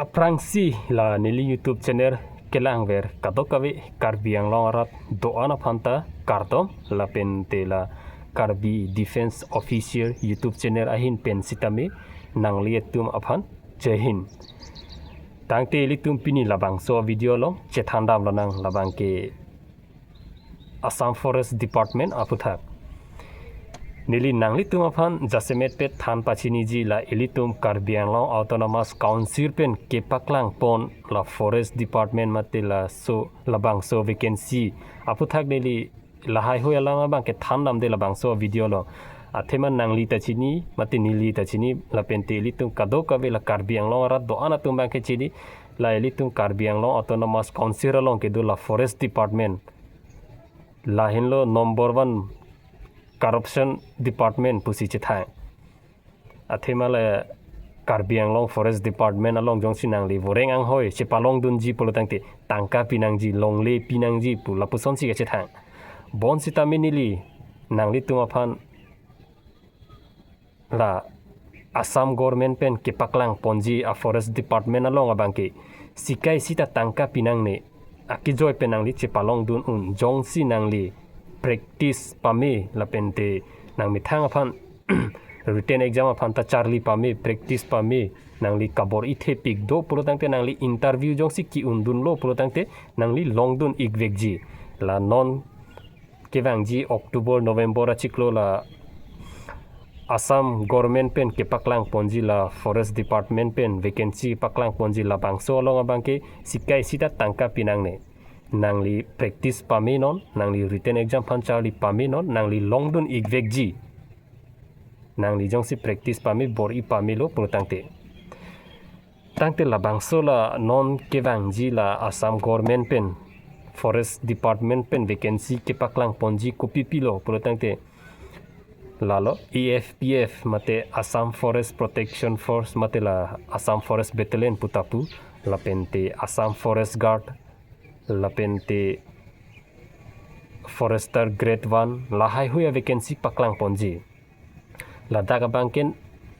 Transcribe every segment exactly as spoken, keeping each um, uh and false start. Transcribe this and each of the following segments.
Aphrangsi la neli YouTube channel kelangver kadokave Karbi Anglong arat do-an aphanta kardom, lapente la Karbi Defence Officer YouTube channel ahin pen sitame nanglitum aphan Jai Hind. Tangte ilitum pini labangso video along chethan damlonang, labangke Assam Forest Department aputhak. Neli nanglitum aphan jasemet pet than pachiniji, la ilitum Karbi Anglong Autonomous Council pen kepaklangpon la Forest Department mate laso labangso vacancy aputhak neli lahaihui alam abangke than damde labangso video along. Athema nangli ta chini mate neli ta chini, lapente ilitum kadokave la Karbi Anglong arat do-an atum abangke chini, la ilitum Karbi Anglong Autonomous Council along kedo la Forest Department, lahenlo number one corruption department pusi chethang. Athema la Karbi Anglong Forest Department along jongsi nangli voreng anghoi chepalongdunji pulo tangte tangka pinangji, longle pinangji pu lapusonsi kachethang. Bonsitame neli nanglitum aphan la Assam Government pen kepaklangponji a Forest Department along abangke sikai sita tangka pinangne, akejoi pen nangli chepalongdun un, jongsi nangli practice pame lapente nangmethang aphan written exam aphanta charli pame, practice pame, nangli kabor-i thepik do pulo tangte, nangli interview jongsi ki-undunlo pulo tangte nangli longdun-ikvekji. La non kevangji October November achiklo la Assam Government pen kepaklangponji la Forest Department pen vacancy paklangponji labangso along abangke sikai sita tangka pinangne. Nangli practice pame non, nangli written exam aphan charli pame non, nangli longdun-ikvekji. Nangli jongsi practice pame, bor-i pamelo pulo tangte. Tangte labangso la non kevangji la Assam Government pen Forest Department pen vacancy kepaklangponji kopipilo pulo tangte, lalo A F P F mate Assam Forest Protection Force mate la Assam Forest Battalion pu ta pu, lapente Assam Forest Guard, lapente Forester Grade one, lahaihui a vacancy paklangponji. Ladak abangke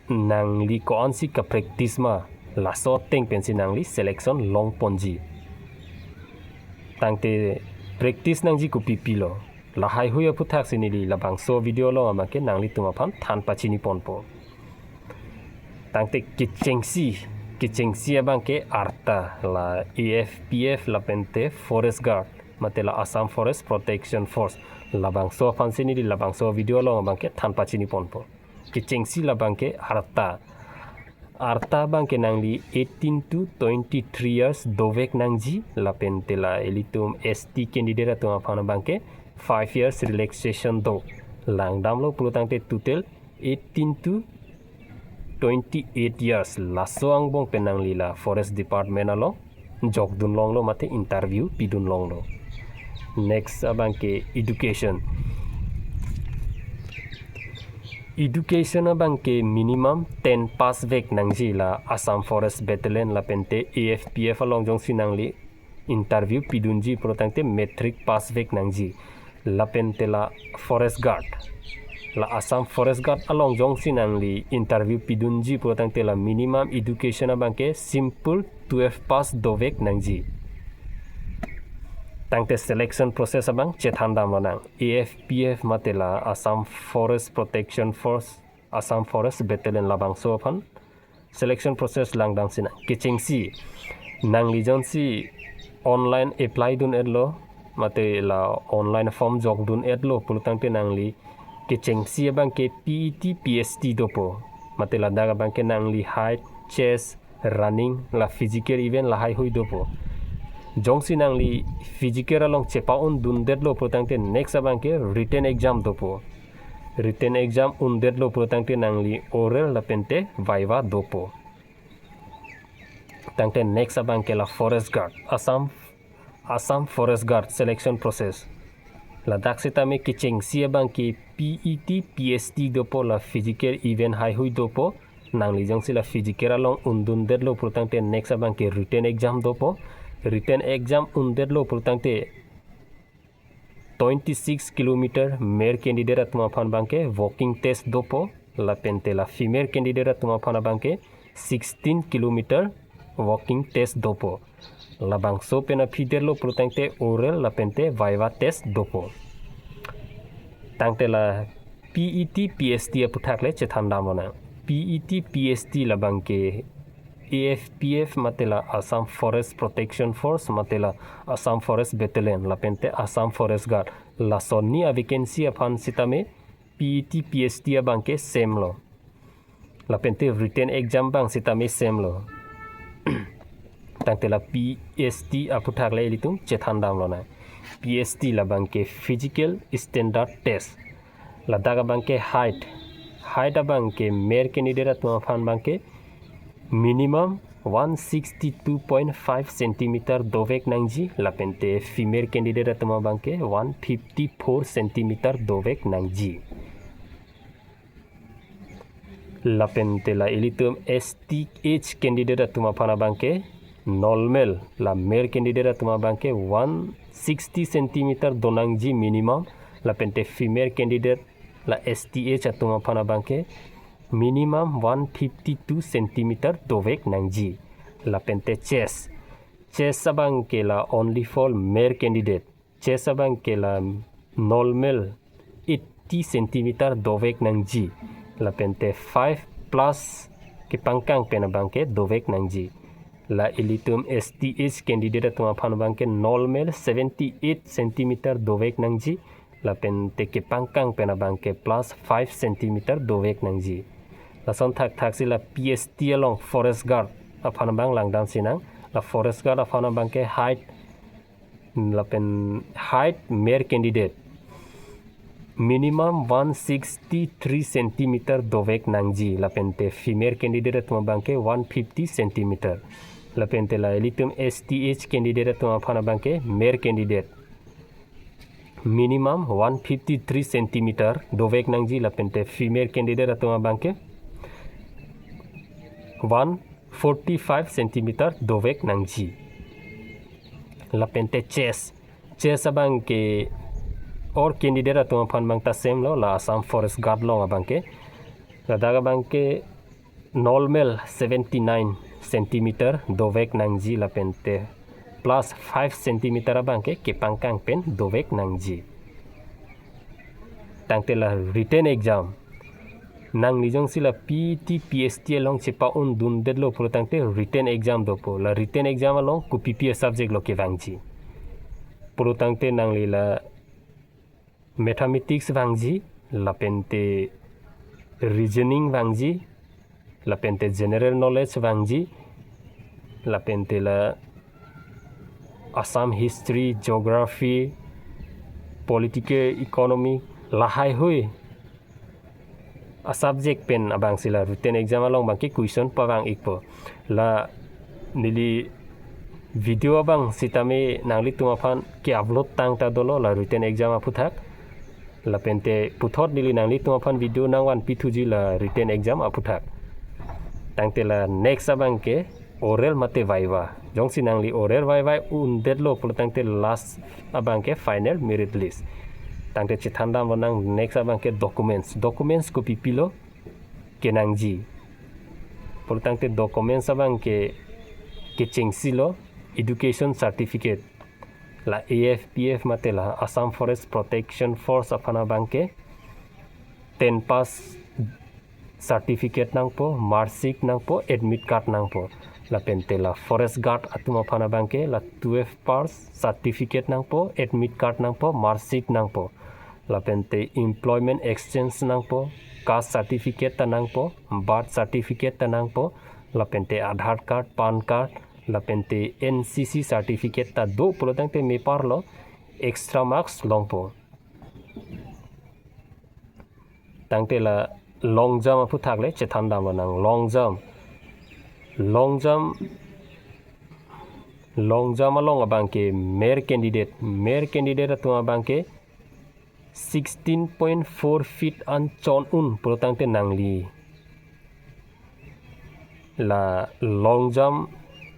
nangli ko-ansi ka-practice ma, laso ateng pensi nangli selection longponji. Tangte practice nangji kopipilo, lahaihui aphuthaksi neli labangso video along abangke nanglitum aphan than pachiniponpo. Tangte kechengsi, kechengsi abangke arta, la A F P F lapente Forest Guard mate la Assam Forest Protection Force, labangso aphansi neli labangso video along abangke than pachiniponpo. Kechengsi labangke arta. Arta abangke nangli eighteen to twenty-three years dovek nangji, lapente la ilitum S T candidate atum aphan abangke five years relaxation do. Langdamlo pulo tangte total eighteen to twenty-eight years, laso angbong pen nangli la Forest Department along jokdunlonglo mate interview pidunlonglo. Next abangke education. Education abangke minimum ten pass vek nangji, la Assam Forest Battalion lapente A F P F along jongsi nangli interview pidunji pulo tangte matric pass vek nangji. Lapente la Forest Guard, la Assam Forest Guard along jongsi nangli interview pidunji pulo tangte la minimum education abangke simple twelve pass dovek nangji. Tangte selection process abang chethan damlonang. A F P F mate la Assam Forest Protection Force, Assam Forest Battalion, labangso aphan selection process langdamsinang. Kechengsi, nangli jongsi online apply dun-etlo mate la online form jokdun-etlo pulo tangte nangli kechengsi abangke P E T, P S T dopo. Mate ladak abangke nangli height, chest, running, la physical event lahaihui dopo. Jongsi nangli physical along chepa-undundetlo pulo tangte next abangke written exam dopo. Written exam undetlo pulo tangte nangli oral lapente viva dopo. Tangte next abangke la Forest Guard, Assam, Assam Forest Guard selection process. Ladak sitame kechengsi abangke P E T, P S T dopo, la physical event haihui dopo. Nangli jongsi la physical along undundetlo pulo tangte next abangke written exam dopo. Written exam undetlo pulo tangte twenty-six kilometer male candidate atum aphan abangke walking test dopo, lapente la female candidate atum aphan abangke sixteen kilometer walking test dopo. Labangso pen aphi detlo pulotangte oral lapente viva test dopo. Tangte la P E T P S T aputhak le chethan damlonang. P E T P S T labangke A F P F mate la Assam Forest Protection Force mate la Assam Forest Battalion lapente Assam Forest Guard, lason ni a-vacancy aphan sitame P E T P S T abangke same lo. Lapente written exam abang sitame same lo. Tangte la P S T aputhak le ilitum chethan damlonang. P S T labangke physical standard test. Ladak abangke height. Height abangke male candidate atum aphan abangke minimum one sixty-two point five centimeter dovek nangji, lapente female candidate atum abangke one fifty-four centimeter dovek nangji. Lapente la ilitum S T H candidate atum aphan abangke normal, la male candidate atum abangke one sixty centimeter donangji minimum, lapente female candidate la S T H atum aphan abangke minimum one fifty-two centimeter dovek nangji. Lapente chest. Chest abangke la only for male candidate. Chest abangke la normal eighty centimeter dovek nangji. Lapente five plus kepangkang pen abangke dovek nangji. La ilitum S T H candidate atum aphan abangke normal seventy-eight centimeter dovek nangji. Lapente kepangkang pen abangke plus five centimeter dovek nangji. Lason thakthaksi la P S T along forest guard aphan abang langdam sinang. La forest guard aphan abangke height, lapen height male candidate minimum one sixty-three centimeter dovek nangji, lapente female candidate atum abangke one fifty centimeter. Lapente la ilitum S T H candidate atum aphan abangke male candidate minimum one fifty-three centimeter dovek nangji, lapente female candidate atum abangke one forty-five centimeter dovek nangji. Lapente chest. Chest abangke or candidate atum aphan abang ta same lo, la Assam Forest Guard along abangke. Ladak abangke normal seventy-nine centimeter dovek nangji, lapente plus five centimeter abangke kepangkang pen dovek nangji. Tangte la written exam. Nangli jongsi la P T P S T along chepa-un dundetlo pulotangte written exam dopo. La written exam along kopipi a-subject lo kevangji pulotangte nangli la mathematics vangji, lapente reasoning vangji, lapente general knowledge vangji, lapente la Assam history, geography, political economy, lahaihui a-subject pen abangsi la written exam along abangke question pavang-ikpo. La neli video abang sitame nanglitum aphan ke-upload tangta dolo la written exam aputhak. Lapente puthot neli nanglitum aphan video nangvanpithuji la written exam aputhak. Tangte la next abangke oral mate viva. Jongsi nangli oral viva undetlo pulotangte last abangke final merit list. Tangte chethan damlonang next abangke documents. Documents kopipi lo kenangji pulotangte documents abangke kechengsi lo education certificate. La A F P F mate la Assam Forest Protection Force aphan abangke ten pass certificate nangpo, marksheet nangpo, admit card nangpo. Lapente la forest guard atum aphan abangke la twelve pass certificate nangpo, admit card nangpo, marksheet nangpo. Lapente employment exchange nangpo, caste certificate ta nangpo, birth certificate ta nangpo, lapente Aadhaar card, PAN card, lapente N C C certificate ta do pulotangte mepar lo, extra marks longpo. Tangte la long jump aputhak le chethan damlonang, long jump. Long jump, long jump along abangke male candidate, male candidate atum abangke sixteen point four feet an chon-un pulotangte nangli la long jump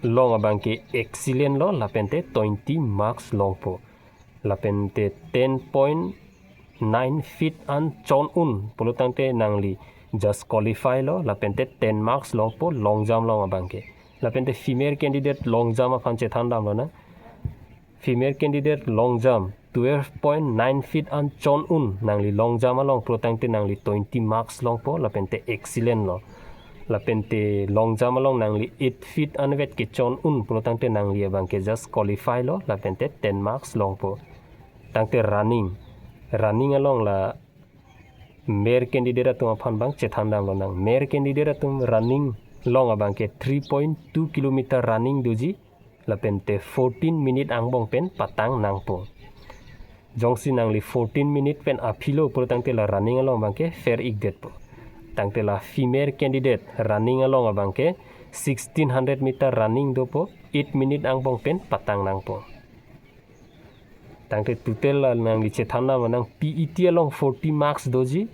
along abangke excellent lo, lapente twenty marks longpo. Lapente ten point nine feet an chon-un pulotangte nangli just qualify lo, lapente ten marks longpo long jump along abangke. Lapente female candidate long jump aphan chethan damlonang. Female candidate long jump twelve point nine feet an chon un nangli long jump along pulotangte nangli twenty marks longpo, lapente excellent lo. Lapente long jump along nangli eight feet anvet kechon un pulotangte nangli abangke just qualify lo, lapente ten marks longpo. Tangte running, running along la male candidate atum aphan abang chethan damlonang. Male candidate atum running long abangke three point two kilometer running doji, lapente fourteen minute angbong pen patang nangpo. Jongsi nangli fourteen minute pen aphi lo pulotangte la running along abangke fair-ikdetpo. Tangte la female candidate running along abangke sixteen hundred meter running dopo, eight minute angbong pen patang nangpo. Tangte total la nangli chethan damlonang, P E T along forty marks doji,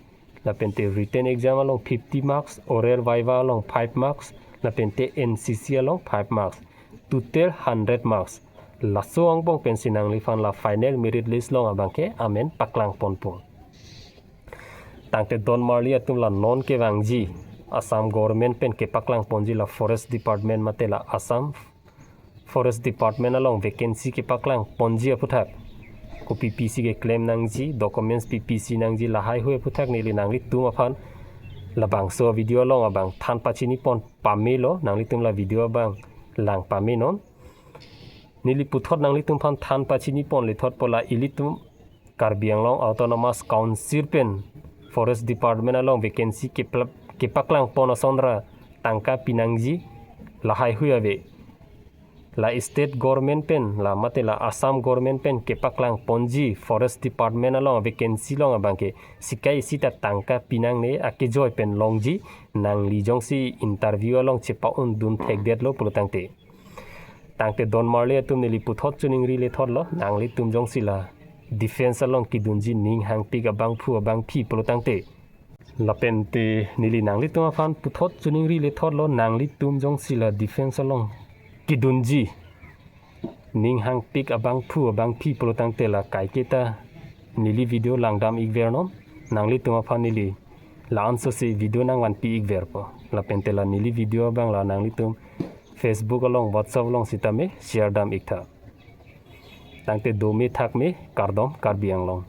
lapente written exam along fifty marks, oral viva along five marks, lapente N C C along five marks. Total hundred marks. Laso angbong pensi nangliphan la final merit list along abangke amen paklangponpo. Tangte don marli atum la non kevangji, Assam government pen kepaklangponji la forest department mate la Assam Forest Department along vacancy kepaklangponji aphuthak, kopi pisi keklem nangji, documents pi pisi nangji, lahaihui aphuthak neli nanglitum aphan labangso video along abang than pachinipon pamelo, nanglitum la video abang lang pamenon. Neli puthot nanglitum aphan than pachiniponlethotpo la ilitum Karbi Anglong Autonomous Council pen Forest Department along vacancy kepla-, kepaklangpon asonra tangka pinangji lahaihui ave. La state government pen, la mate la Assam government pen kepaklangponji Forest Department along vacancy along abangke sikai sita tangka pinangne akejoi pen longji, nangli jongsi interview along chepa-un dun thekdetlo pulotangte. Tangte don marli atum, neli puthot choningrilethotlo, nanglitum jongsi la defense along kedunji ning hangpik abangphu abangphi pulotangte, lapente neli nanglitum aphan puthot choningrilethotlo, nanglitum jongsi la defense along kedunji ning hangpik abangphu abangphi pulotangte la kaiketa neli video langdam-ikvernon, nanglitum aphan neli la-ansose video nangvanpi-ikverpo. Lapente la neli video abang la nanglitum Facebook along, WhatsApp along sitame share dam-iktha. Tangte dome thakme, kardom Karbi Anglong.